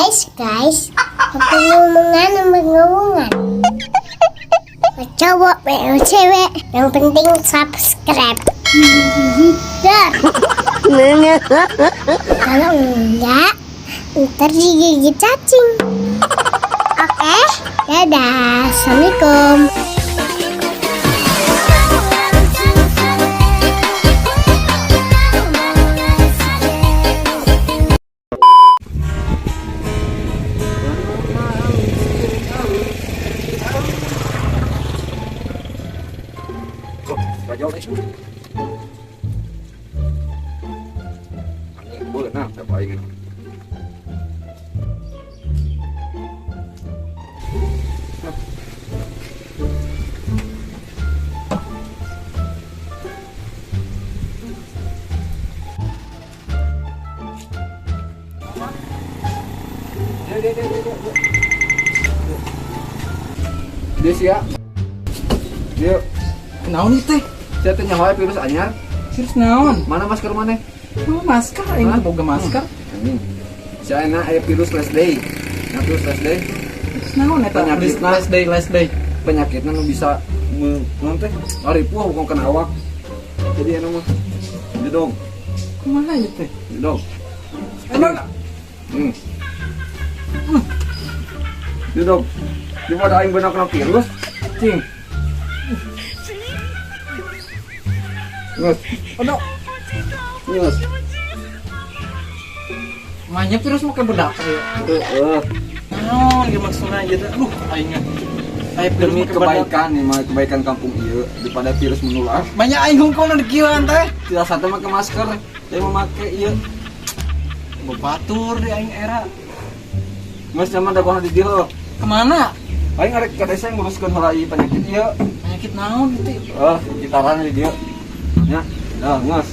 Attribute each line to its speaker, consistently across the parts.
Speaker 1: Guys, guys, pengumuman, pengumuman. Cowok, cewek, yang penting subscribe. Dar. Kalau enggak, ntar digigit cacing. Oke, dadah. Assalamualaikum.
Speaker 2: Raja teh. Anjing beunang siapa aing. Dia dia dia dia. Dia sia. Dia
Speaker 3: Naon ieu teh?
Speaker 2: Sia teh nyaho virus anyar.
Speaker 3: Virus naon?
Speaker 2: Mana masker maneh?
Speaker 3: Oh, masker aing teu boga masker.
Speaker 2: Anjing. Sia enak aya virus last day. Nah, virus last day.
Speaker 3: Virus naon eta?
Speaker 2: Penyakitna.
Speaker 3: Last day, last day.
Speaker 2: Penyakitna nu bisa naon teh? Aripuh bukan kena awak. Jadi anu mah. Didong,
Speaker 3: Kumaha ieu teh?
Speaker 2: Didong.
Speaker 3: Emang
Speaker 2: Didong. Daripada aing beunang kena virus, cing. Nges,
Speaker 3: aduh,
Speaker 2: nges.
Speaker 3: Manya virus make bedak ya.
Speaker 2: Heeh.
Speaker 3: Naon ge maksudna ieu teh? Aduh, aing mah. Aya virus
Speaker 2: Demi
Speaker 3: make bedak.
Speaker 2: kebaikan nih, mah kebaikan kampung ieu daripada virus menular.
Speaker 3: Banyak aing hungkul nu dikieuan teh.
Speaker 2: Tidak satu make masker, dia memakai ieu.
Speaker 3: Batur di aing era.
Speaker 2: Geus zaman dagoan di dieu.
Speaker 3: Kemana?
Speaker 2: Aing arek ka desa nguruskeun heula ieu penyakit ieu.
Speaker 3: Penyakit naon itu?
Speaker 2: Oh, gitaran di dieu. Nya, dah geus.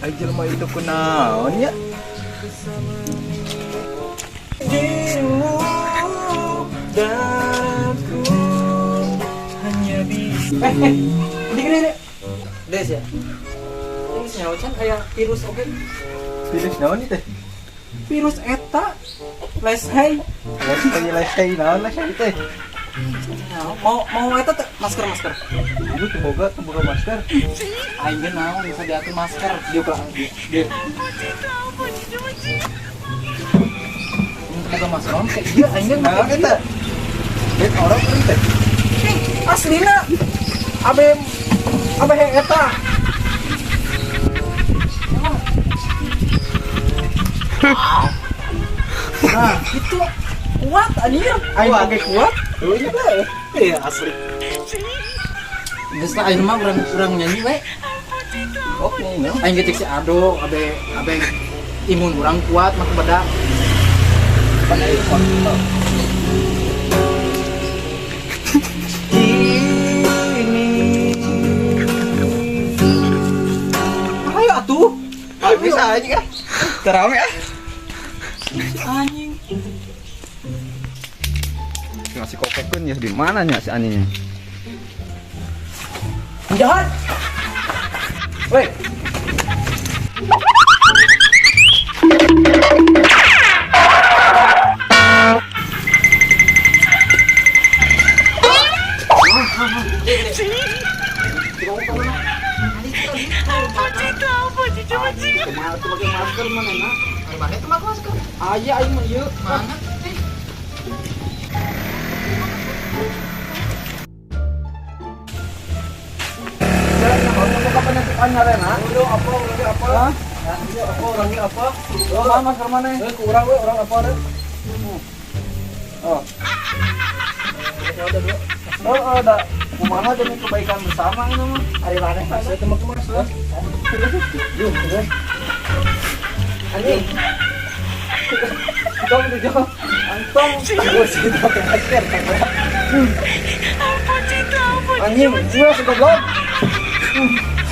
Speaker 3: Ai jelema itu kunaon nya? Dirimu dan ku hanya bisa. Di gini deh. Des ya. Ini senyawa can aya virus oge.
Speaker 4: Virus naon ieu teh?
Speaker 3: Virus eta. Les hey.
Speaker 4: Leshay leshay naon leshay teh?
Speaker 3: Mau mau eta teh masker masker.
Speaker 4: Ibu teu boga teu boga masker.
Speaker 3: Aing ge naon bisa diatur masker. Dia dia. Boga masker naon kayak ieu aing ge
Speaker 4: Naon
Speaker 3: make
Speaker 4: eta? Bet orang euy teh.
Speaker 3: Ih, aslina abe abe eta. Nah, itu kuat anjir.
Speaker 4: Aing oge kuat.
Speaker 3: Iya, iya asli. Geus lah aing mah urang nyanyi we.
Speaker 4: Oke, no.
Speaker 3: Aing ge cek si Ado, abe abe imun urang kuat mah bedak.
Speaker 4: Pan aing kuat.
Speaker 3: Ini. Ayo atuh.
Speaker 4: Ayo bisa aja kan. Terame ah.
Speaker 3: Si anjing.
Speaker 2: Ngasih kokekeun ya di mana nya si anjingnya?
Speaker 3: Jahat.
Speaker 2: Woi. Kumaha tuh pakai masker mana na?
Speaker 3: Mana itu mah masker?
Speaker 2: Aya aing mah ieu.
Speaker 3: Mana?
Speaker 2: Jalan nyaho boga penyakit anyar na.
Speaker 4: Lu apa orangnya apa?
Speaker 2: Hah?
Speaker 4: Lu apa orangnya apa?
Speaker 2: Oh, mana masker mana?
Speaker 4: Eh, ku urang we orang apa deh?
Speaker 2: Oh. Oh, oh, da. Kumaha demi kebaikan bersama ini mah.
Speaker 4: Ari maneh saya teu make masker.
Speaker 2: Yuk, terus. Anjing. Dong, dong. Antong.
Speaker 4: Gua sih pakai masker.
Speaker 2: Anjing, gua goblok.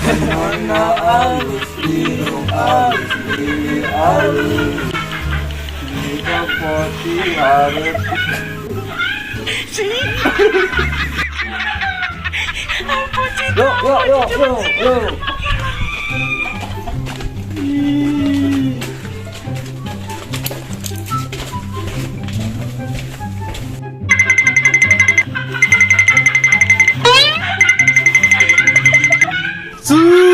Speaker 2: Mana alus irung alus bibir alus. Dikopoti hareup. Yo yo yo yo yo. Su.